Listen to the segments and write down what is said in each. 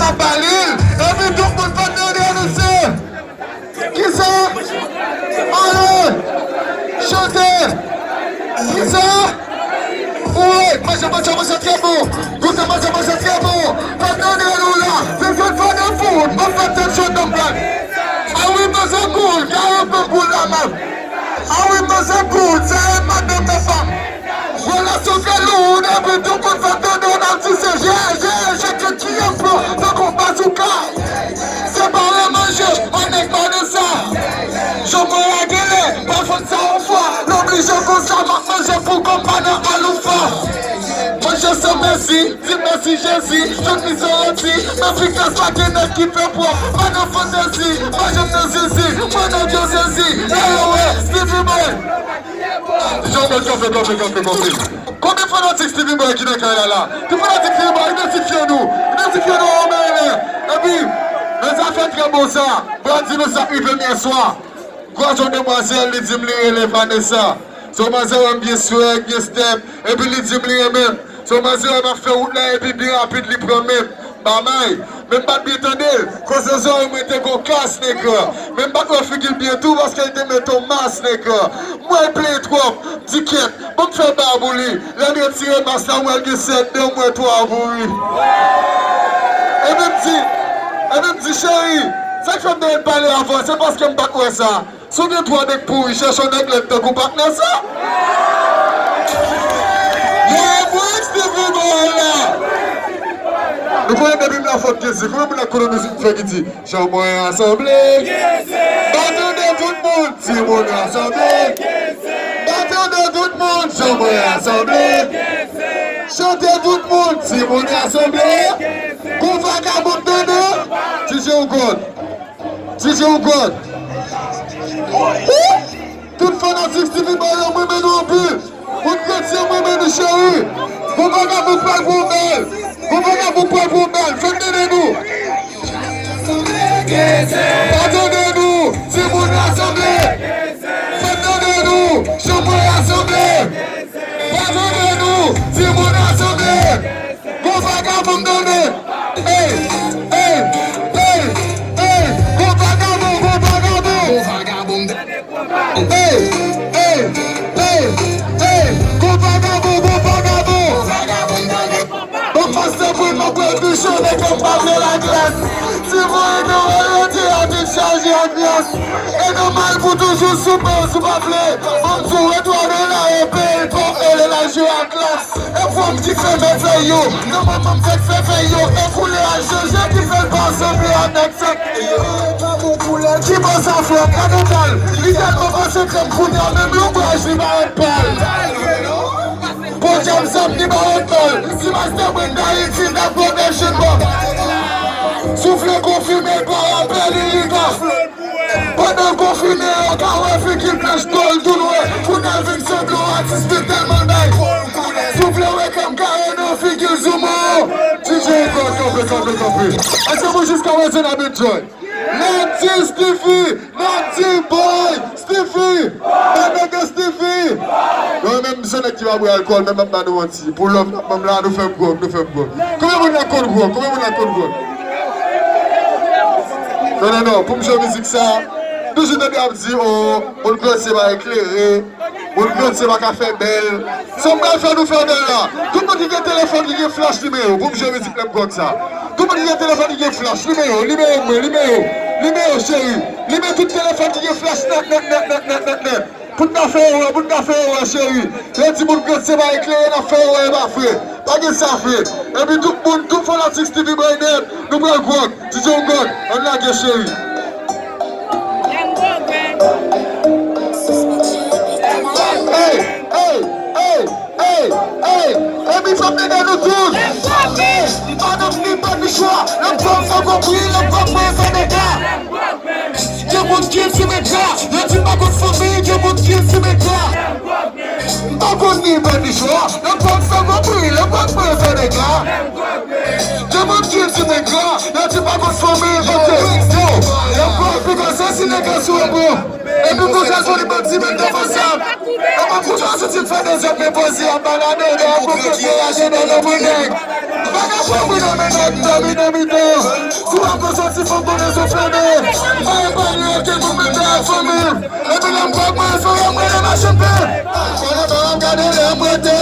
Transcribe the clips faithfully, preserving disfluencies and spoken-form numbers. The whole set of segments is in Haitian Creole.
Ap ba li l, epi tout moun pa t tande nou se. Kisa? Ale! Chante! Kisa? Wi, manje, manje, manje trè bon. Goute, manje, manje trè bon. Pa t tande nou la. Se sèl fò de fout. Mwen fè tèt cho nan plat. A wi, manje koul. Kare pe koul la, man. A wi, manje koul. Sa e madan mwen fanm. Relasyon trè lou, depi tout moun fè tande w, n ap di se jè, jè, jè, jè ki anplo, tankou bazouka. Separe manje, anèk Vanessa. Jan mwen a genlè, pa fòt sa yon fwa, l oblije konsa, m ap manje pou kòm pa nan aloufa. Manje san mèsi, di mèsi Jezi, tout mizè redi, nan efikas pa gen nèg ki fè pwòp, pa nan fantezi, pa janm nan zizi, mwen nan dyosezi, lè yo wè, Stevie Boy. Jean Claude, kanpe, kanpe, kanpe, kanpe. Konbyen fanatik Stevie Boy ki nan kay la la? Tout fanatik Stevie Boy, idantifye nou. Idantifye nou, anmèyè. Epi, nan zafè trè bon sa, mwen di nou sa k rive m yè swa. Gwo jan demwazèl, li di m li rele Vanessa. Se yon manzè wè m byen swag, byen step. Epi li di m li renmen m. Se yon manzè wè m ap fè wout la, epi byen rapid, li pran men m. Mamay, men m pa t byen tande l, koze zòrèy mwen te gon klas nèg la. Men m pa t wè figi l byen tou paske l te mete yon mas nèg la. M wè l plenyen twòp, m di kèt, ban m fè ba pou li. Lè m retire mas la, m wè l gen sèt dan, m wè twa bouri. Epi m di, epi m di, cheri, sa k fè m te ret pale avè w, se paske m pa t wè sa. Si w gen twa nèg pouri, chèche yon nèg lèd tankou patnè sa. Yo, mwen Stevie Boy la. Nou konnen depi m la fòk gen zi. Konbyen moun ak konnen mizik m fè ki di, jan mwen an sanble? Ba tande tout moun, timoun an sanble. Ba tande tout moun, jan mwen an sanble. Chante tout moun, timoun an sanble. Gon vagabon tande. D J Hougot. D J Hougot. Tout fanatik Stevie Boy yo, mwen renmen nou anpil. Moun kretyen, mwen renmen nou cheri. Gon vagabon pral pou yon bèl. Gon vagabon pral pou yon bèl. Fè m tande nou. Pa tande nou. Timoun rasanble. Fè m tande nou. Chanpwen rasanble. Pa tande nou. Timoun rasanble. Gon vagabon m tande. Ey, ey, ey, ey. Gon vagabon, gon vagabon. Gon vagabon m tande. Ey, ey, ey, ey. Gon vagabon, gon vagabon. Gon vagabon m tande. Bon, pastè Prim, mwen kwè bichon nèg yo pa vle laglas. Si voye nou rete a vin chaje anbyans. E nòmal pou toujou soupe, si w pa vle. Bon, sou retounen la, e peyi l pa rele la jwe a glas. E fòm ki fè mèt fè yo. Nan moman m fèk fè fè yo. E koulè a chanje ki fè l pa sanble a nèg fèk. Ki bò sa fè kanaval. Li tèlman pase krèm kounye a, menm lonbraj li parèt pal. Bon djab zam ni ba yo bal. Si Master Brain d Ayiti, n ap pran bèl chèn bò. Soufle konfime pa rapè li, li ka. Pandan konfime, yo ka wè figi l blanch, kò l tou nwè. Kounye a l vin sanble yon atis, li tèlman bay. Soufle reklèm kare nan figi l, zoumo. D J Hougot, kanpe, kanpe, kanpe. Èske pou jiska prezan n ap enjoy? N ap di Stevie, n ap di boy, Stevie, mwen nèg Stevie. Mwen menm se nèg ki pa bwè alkòl, men m ap ba nou manti. Pou love n ap ban m la, nou fè m gwòg, nou fè m gwòg. Konbyen moun la konn gwòg? Konbyen moun la konn gwòg? Non, non, non, pou m jwe mizik sa, toujou tande ap di, o, moun grandye pa eklere. Moun grandye pa ka fè bèl. Sa m pral fè nou fè bèl la. Tout moun ki gen telefòn ki gen flash limen yo. Pou m jwe mizik lè m gwòg sa. Tout moun ki gen telefòn ki gen flash, limen yo, limen yo mwen, limen yo. Limen yo, cheri. Limen tout telefòn ki gen flash nèt, nèt, nèt. Pou n ka fè erè, pou n ka fè erè, cheri. Lè di moun grandye pa eklere, n ap fè erè, e pa vre. Pa gen sa vre. Epi tout moun, tout fanatik Stevie Boy nèt, nou pral gwòg. D J Hougot, ann lage cheri. Ey, ey, ey, ey, ey. Epi fòk mete nou tout. M pa nan ni bèt ni chwa. Lè m fè m fè konpri, lè m konpri fè dega. Gen moun ki di mega, yo di pa konn fanmi, gen moun ki di mega. M pa konn ni bèt ni chwa, lè m konn fè konpri, lè m konn fè dega. Gen moun ki di nèg la, yo di pa konn fanmi, ok. Yo, yo pran pikoze si nèg la sou ebon. Epi konsa sou li bandi men defansab. E pa konsa sou ti fè dezòd men poze a balade, yo pran pikoze aje nan lanmou nèg. Vagabon wi nan men nèg, dòmi nan mitan. Ou konnen se fanmi. Mwen epann yo ke pou mete a fanmi. Epi lè m pran mwen fè yo mwen nan machin pen. Konnen pa w ap gade lè m rete.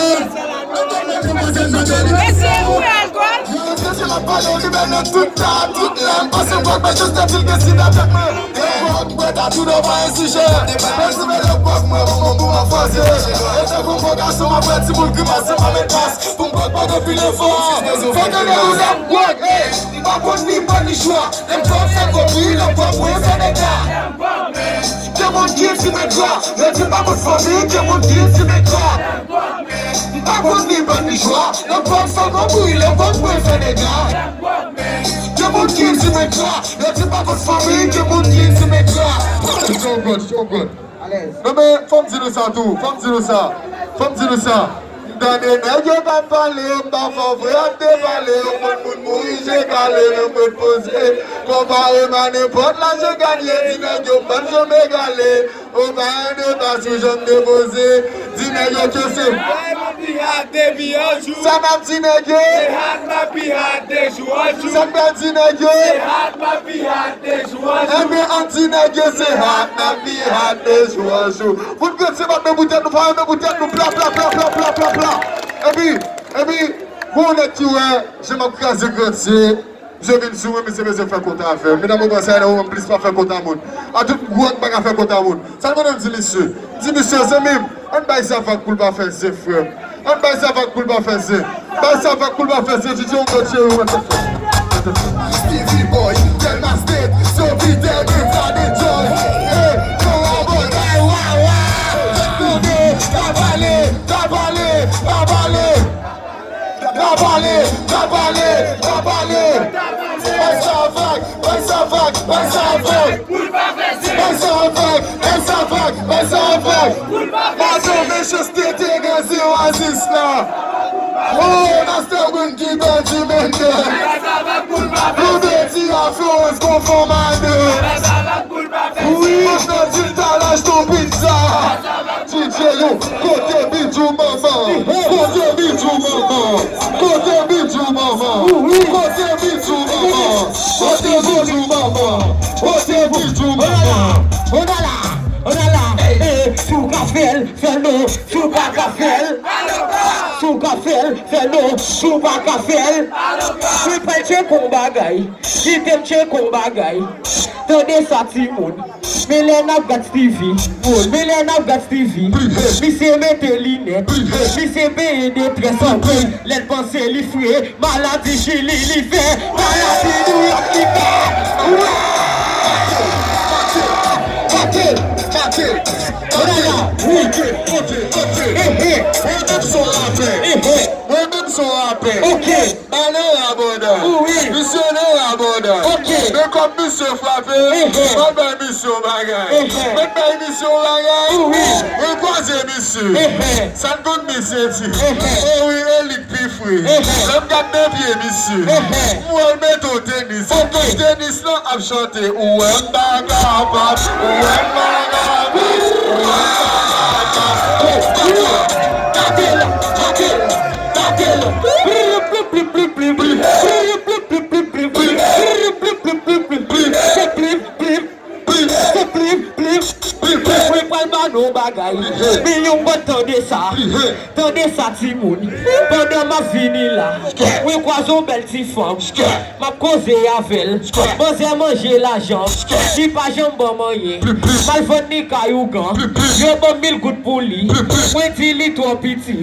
Mesye, ou wè alkòl? Yo, se si m ap pale w libè nan tout tan, tout lè m pase m kwè bèt yo stati l gen sida tèt mwen. Yo, m kwè ta tou nan pa en sijè. Mwen si mwen lè kwè mwen pou mwen pou mwen fwaze. E tankou bon gason m ap fè timoun grimase pa met mas. Pou m kwè pa gen pil efò. Fò tande ou lè m kwè. M pa konn ni ban ni jwa. Lè m fò fè gwo bri, lè m fò mwen fè dega. Gen moun ki di men dwa, yo di pa moun fanmi, gen moun ki di men dwa. M pa konn ni ban ni jwa, lè m fò fè gwo bri, lè m fò mwen fè dega. Gen moun ki di men dwa, yo di pa moun fanmi, gen moun ki di men dwa. Show good, show good. Alèz. Non, men, fò m di nou sa tou, fò m di nou sa, fò m di nou sa. M tande nèg yo k ap pale, m pa fè w vre ap devale, yon moun moun mouri, je kale, nan mwen poze. Konpare m a nenpòt la, je ganye, di nèg yo m pa t janm egale. Ou pa yon deba sou jan m depoze, di nèg yo ke se. Ay, m ap pi hot depi yon jou. Sa n ap di nèg yo? Se hot, m ap pi hot de jou an jou. Sa n pral di nèg yo? Se hot, m ap pi hot de jou an jou. Enben, ann di nèg yo se hot, n ap pi hot de jou an jou. Pou n grann se pa men pou tèt nou, pa men pou tèt nou, pla, pla, pla. Epi, epi, gon nèg ki wè, jan m ap kraze grann se, misye vin sou mwen, misye bezwen fè kont avè m. Medam, ou panse a ou menm plis pa fè kont a moun. A tout gwo nèg pa ka fè kont a moun. Sa l konnen m di misye? M di misye, zanmi m, ann bay sa vag pou l pa fè zen, frè m. Ann bay sa vag pou l pa fè zen. Bay sa vag pou l pa fè zen, Didye, yon lòt cheri, ou mèt fè. Stevie Boy, Delma State, Sofitel, Gangsta, Detroit. Hey, nou abòne, wa, wa. Tande, ta pale, ta pale, ta pale. N ap pale, n ap pale, n ap pale. Bay sa vag, bay sa vag, bay sa vag. Bay sa vag, bay sa vag, bay sa vag. Madan mechanste te gaze Oasis la. Oh, Master Win ki bandi mennè. Pou Betty a Florence konfòm a de. Wi, pandan di l t al achte yon pizza. Didye yo, kote Bidjou manman? Kote Bidjou manman? Kote Bidjou manman? Kote Bidjou manman? Kote Bidjou manman? Kote Bidjou manman? Onala, onala, eh, si w ka fè l, fè l non. Si w pa ka fè l, si w ka fè l, fè l non. Si w pa ka fè l, mwen pral tcheke yon bagay. Kite m tcheke yon bagay. Tande sa, timoun. Men lè n ap gad Stevie, men lè n ap gad Stevie, misye mete linèt, misye peye detrès anpil, lè l panse li fre, maladi Chili li fè, maladi Nouyòk li fè. Mate, mate, mate, mate, mate, mate, mate. Mwen menm se yon rapè. Mwen menm se yon rapè. Ok. Ba nan rabòda. Wi. Misye nan rabòda. Ok. Men kòm misye frape, mwen bay misye yon bagay. Mwen bay misye yon bagay. Wi. Mwen kwaze misye. Sa n konn misye di. O wi, e li k pi fre. Lè m gad nan pye misye. M wè l mete yon tenis. Epi tenis lan ap chante. Ou wè m pa kapab. Ou wè m pa kapab. Ou wè m pa kapab. Gade l, gade l, gade l. Plip, plip, plip, plip, plip. Plip, plip, plip, plip, plip. Plip, plip, plip, plip. Plip, plip, plip, plip. Mwen pral ba nou bagay. Men yon bòt, tande sa. Tande sa, timoun. Pandan m ap vini la, mwen kwaze yon bèl ti fanm. M ap koze avè l. Manzè manje lajan m. Li pa janm ban m anyen. M al vann li kay ougan. Yo ban m mil goud pou li. Mwen di li twò piti.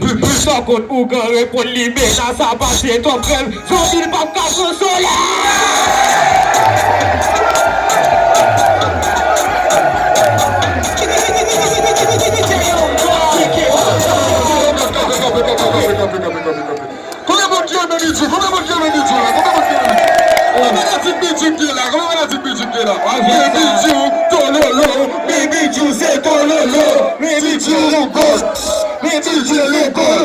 Sa w konn ougan reponn li, men sa pase twòp krèv. Zanmi l p ap ka pran solèy. Konbyen moun ki renmen Bidjou? Konbyen moun ki renmen Bidjou la? Konbyen moun ki renmen Bidjou? Konbyen fanatik Bidjou ki la? Konbyen fanatik Bidjou ki la? Men Bidjou, tololo. Men Bidjou, se tololo. Men Bidjou, gòs. Men Bidjou, lekòl.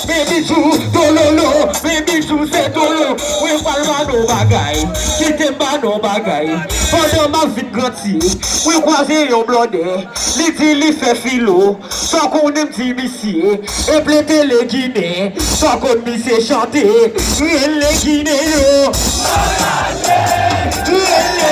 Men Bidjou, tololo. Men Bidjou, se tolo. Mwen pral ba nou bagay. Kite m ba nou bagay. Pandan m ap vin granti, mwen kwaze yon blòdè. Li di li fè filo. Sa w konnen m di misye, e plete le Ginen, sa w konn misye chante, rele Ginen yo. Rele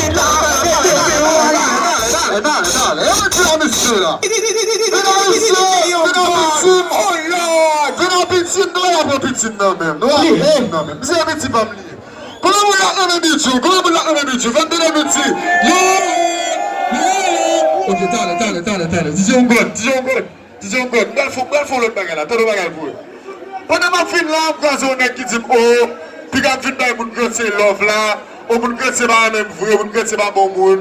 Vin la, mete devan la. Dale, dale, dale, dale. E mete la, mesye la. Vin la, mesye. Vin la, mesye. Oh Lord. Vin la, pitit, nou la pran pitit nan men. Nou la pran pitit nan men. Misye pitit pa m li. Kote moun la nan men Bidjou? Kote moun la nan men Bidjou? Fè m tande nou di. Yo! Yo! Ok, tale, tale, tale, tale. D J yon god, D J yon god, D J yon god. M pral fè, m pral fè yon lòt bagay la. Tande yon bagay pou ou. Pandan m ap fin la, m kwaze yon nèg ki di m, o, piga m fin bay moun Grandsye love la. O, moun Grandsye pa renmen m vre, moun Grandsye pa bon moun.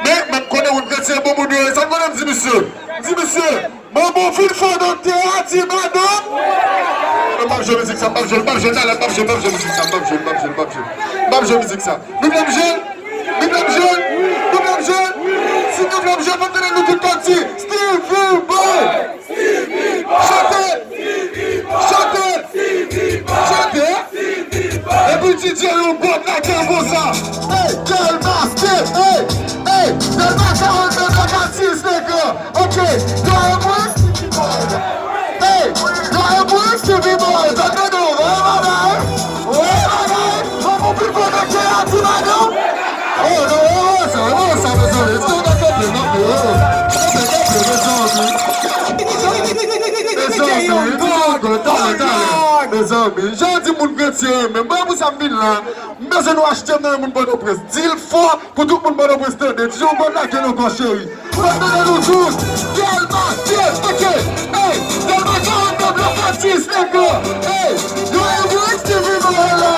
Men, men m konnen moun Grandsye bon moun yo ye. Sa m konnen m di misye. M di misye, Manbo fin fò nan tè a, di madanm. M p ap jwe mizik sa, m p ap jwe, m p ap jwe talè, m p ap jwe, m p ap jwe mizik sa, m p ap jwe, m p ap jwe, m p ap jwe. M p ap jwe mizik sa. Nou vle m jwe l? Nou vle m jwe l? Nou vle m jwe l? Si nou vle m jwe l, fò m tande nou tout kòm di, Stevie Boy! Chante! Chante! Chante! Epi D J yon bòt lakè konsa. Hey, Delmas, hey, hey, Delmas karannde nan katis, nèg. Ok, Delmas. Hey, Delmas, Stevie Boy, tande nou, wè bagay, wè bagay, mwen pou pi pwodikte a ti madan. Oh, non, e wè sa, e wè sa, mezanmi, se yon kanpe, kanpe, oh. Kanpe, kanpe, mezanmi. Mezanmi, mezanmi, talè, talè. Mezanmi, jan di moun Grandsye, men mwen pou sa m vin la, m bezwen nou achte m nan yon moun Pòtoprens. Di l fò pou tout moun Pòtoprens tande. Di yon bon lakè ankò, cheri. Fò tande nou tout. Delmas, yes, ok. Hey, Delmas karannde nan katis, nèg. Hey, yo, yo, Stevie Boy la.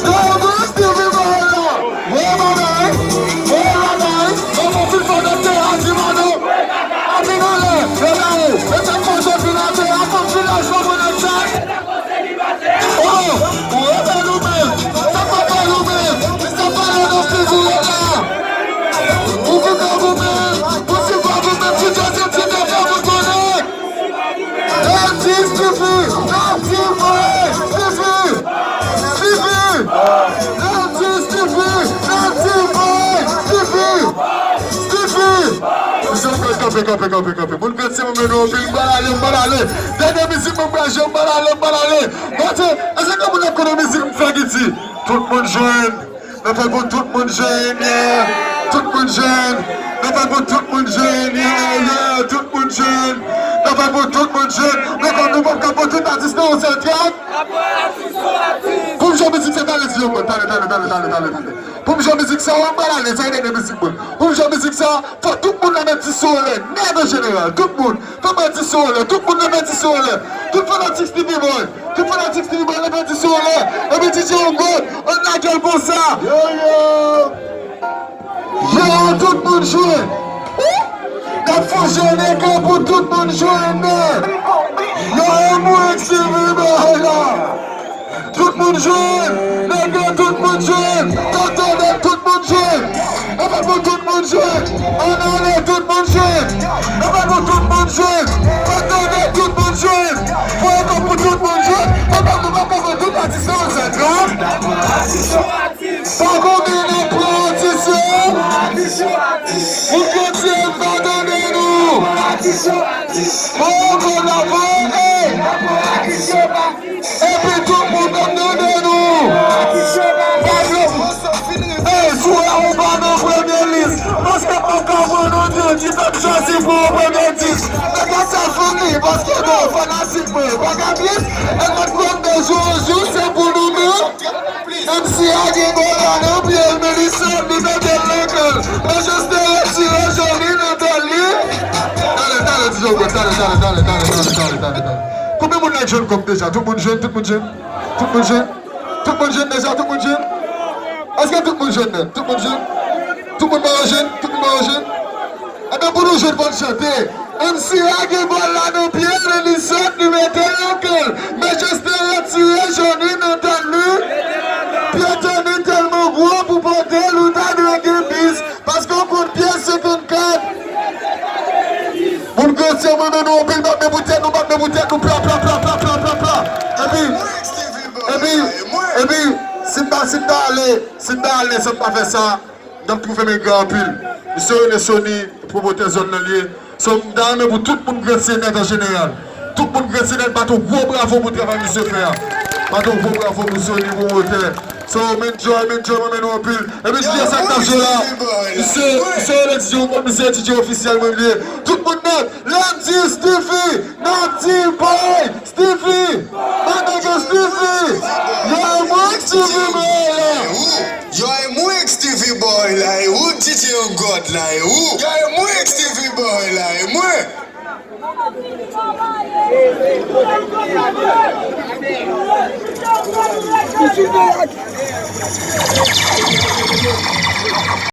Yo, yo, Stevie Boy la. Wè bagay, wè bagay. Mwen pou fin fò nan tè a, di madanm. Api nan lè, e la ou. E sa k fè jodi nan tè a, fò m vin la, fò mwen nan chay. Oh, ou rebèl ou menm? Sa pa bèl ou menm? Sa pa lè nan figi w la? Ou vin nan ou menm? Ou ti pa ou menm? Ti jòj ti te fè ou konnen? L ap di Stevie! L ap di mwen! Stevie! Stevie! L ap di Stevie! L ap di mwen! Stevie! Stevie! Kanpe, kanpe, kanpe, kanpe. Moun Grandsye, mwen mennen anpil, m pral ale, m pral ale. Dènye mizik mwen pral jwe, m pral ale, m pral ale. Monte, èske gen moun k ap konnen mizik m fè ki di, tout moun jwenn, N ap fè l pou tout moun jwenn, yeah. Tout moun jwenn. N ap fè l pou tout moun jwenn, yeah, yeah. Tout moun jwenn. N ap fè l pou tout moun jwenn. Men kòm nou p ap ka pou tout atis nan yon sèl trèt. Pou m jwe mizik sa, talè, ti jòm, talè, talè, talè, talè, talè, talè. Pou m jwe mizik sa, w ap pral ale, sa e dènye mizik mwen. Pou m jwe mizik sa, fò tout moun nan met ti sou anlè, nèg an jeneral, tout moun. Fè mwen ti sou anlè, tout moun leve ti sou anlè. Tout fanatik Stevie Boy, tout fanatik Stevie Boy leve ti sou anlè. Epi D J Home God, ann lage l konsa. Yo, yo. Yo, tout moun jwe. N ap fè jwe nèg la pou tout moun jwe, men. Yo, e mwen Stevie Boy la. Tout moun jwenn! Nèg yo, tout moun jwenn! Tande, tout moun jwenn! Ann fè pou tout moun jwenn! Ann ale, tout moun jwenn! Ann fè pou tout moun jwenn! Tande, tout moun jwenn! Fò e kò pou tout moun jwenn! Ann fè pou, ann fè pou tout atis yo jwenn, non? Pa konbine pou atis yo! Pou kontinye pa tande nou! Fò konn avan, ey! Epi tout moun ap tande nou. Pablo, ey, si w la ou pa nan premye lis, paske m pa ka pran non de ti fè m chwazi pou yon premye dis. Nèg la sa fini, paske non, fanatik mwen, pa ka plis. E mwen konn de jou an jou, se pou nou menm. M C a gen gòl la nan pye l, men li sòt, li mete l nan kè l. Mechanste retire jòni nan tèt li. Talè, talè, ti jòni, talè, talè, talè. Konbyen moun la jwenn kòb deja? Tout moun jwenn, tout moun jwenn. Tout moun jwenn? Tout moun jwenn deja? Tout moun jwenn? Èske tout moun jwenn nèt? Tout moun jwenn? Tout moun pa yo jwenn? Tout moun pa yo jwenn? Ebyen, pou nou jwenn, fò n chante. M C a gen bòl la nan pye l, li sòt, li mete l nan kè l. Mechanste retire jòni nan tèt li. Pye Tony tèlman gwo pou pote l, ou ta dwe gen bis. Paske w konn pye senkannkat. Moun Gresye, mwen men nou anpil, bat men pou tèt nou, bat men pou tèt nou, pla, pla, pla. Epi, epi, epi, si m pa, si m ta ale, si m ta ale san m pa fè sa, n ap twouve m engra anpil. Misye rele Sony, pwomotè zòn nan l ye. So, m ta renmen pou tout moun Gresye nèt an jeneral. Tout moun Gresye nèt, bat yon gwo bravo pou travay misye fè a. Bat yon gwo bravo pou Sony, pwomotè. So, m enjoy, m enjoy, mwen men nou anpil. Epi D J sa k t ap jwe la. Misye, misye rele D J, misye D J ofisyèl mwen li ye. Tout moun nèt, lè m di Stevie, n ap di boy, Stevie, my nigga Stevie. Yo, mwen Stevie boy la. Yo, e mwen Stevie boy la, e ou D J Home God la, e ou. Yo, e mwen Stevie boy la, e mwen.